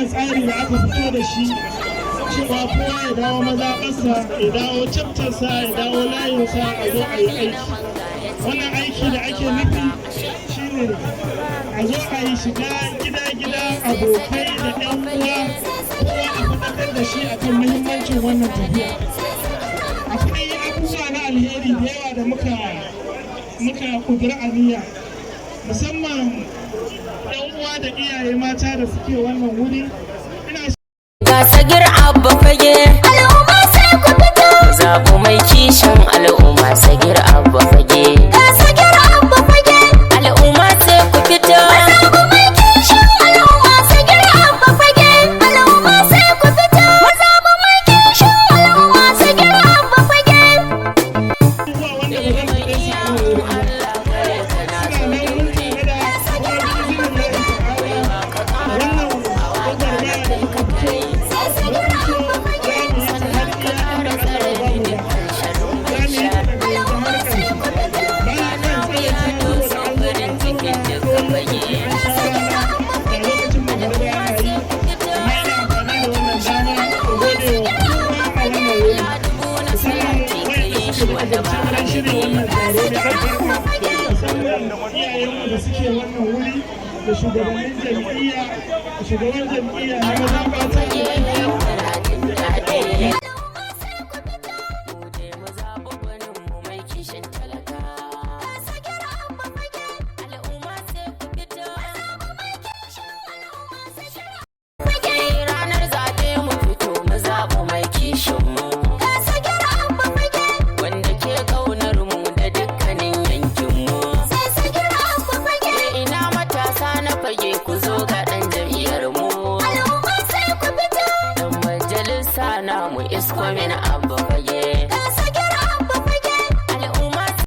Wannan tsari da aka fito da shi cewa kowa ya dawo mazaɓarsa, ya dawo chaptersa, ya dawo layinsa, a zo a yi aiki. Wannan aiki da ake nufi shine a zo a yi shiga gida-gida, abokai da 'yan uwa, kowa a faɗakar da shi akan muhimmancin wannan tafiya. Akwai abubuwa na alheri da yawa da muka kudura aniya, musamman 'yan uwa da iyaye mata da suke wannan wuri. Ina Ga Sagir Abba Fage. Al'umma sai ku fito. Zaɓu mai kishin al'umma, Sagir Abba Fage. Ga Sagir Abba Fage. Al'umma sai ku fito. Zaɓu mai kishin al'umma, Sagir Abba Fage. Al'umma sai ku fito. Zaɓu mai kishin al'umma, Sagir Abba Fage. abubuwa wanda ba zan faɗe su a nan wuri ba. Suna nan mun tanada, kuma bi'iznillahi ta'ala wannan gwagwarmaya da muka fito, mun fito za mu yi ta har iya inda Allah ya bamu da za mu yi ta, daga yanzu har ƙarshe. Ba na kan tsawaita saboda an zo an zauna tsawon lokaci, an sha rana, da lokacin magariba yana yi, amma ina amfani da wannan dama in gode wa kowa a wannan wuri, musamman wayanda suka jagoranci wurin shirya wannan taro mai albarka, musamman iyayenmu da suke wannan wuri da shugabannin jam'iyya, shugaban jam'iyya na mazaɓata da Al'umma sai ku fito. Mu dai mu zaɓi gwaninmu mai kishin talaka. Ga Sagir Abba Fage. Al'umma sai ku fito. Zaɓu mai kishin al'umma, Sagir Fage. Ranar zaɓe mu fito mu zaɓi mai kishin mu. Ga Sagir Abba Fage. Wanda ke ƙaunar mu da dukkanin yankin mu. Sai Sagir Abba Fage. Ina matasa na Fage, ku zo ga ɗan jam'iyyar mu. Al'umma sai ku fito. Dan majalisa namu isko min Abba Fage. Ga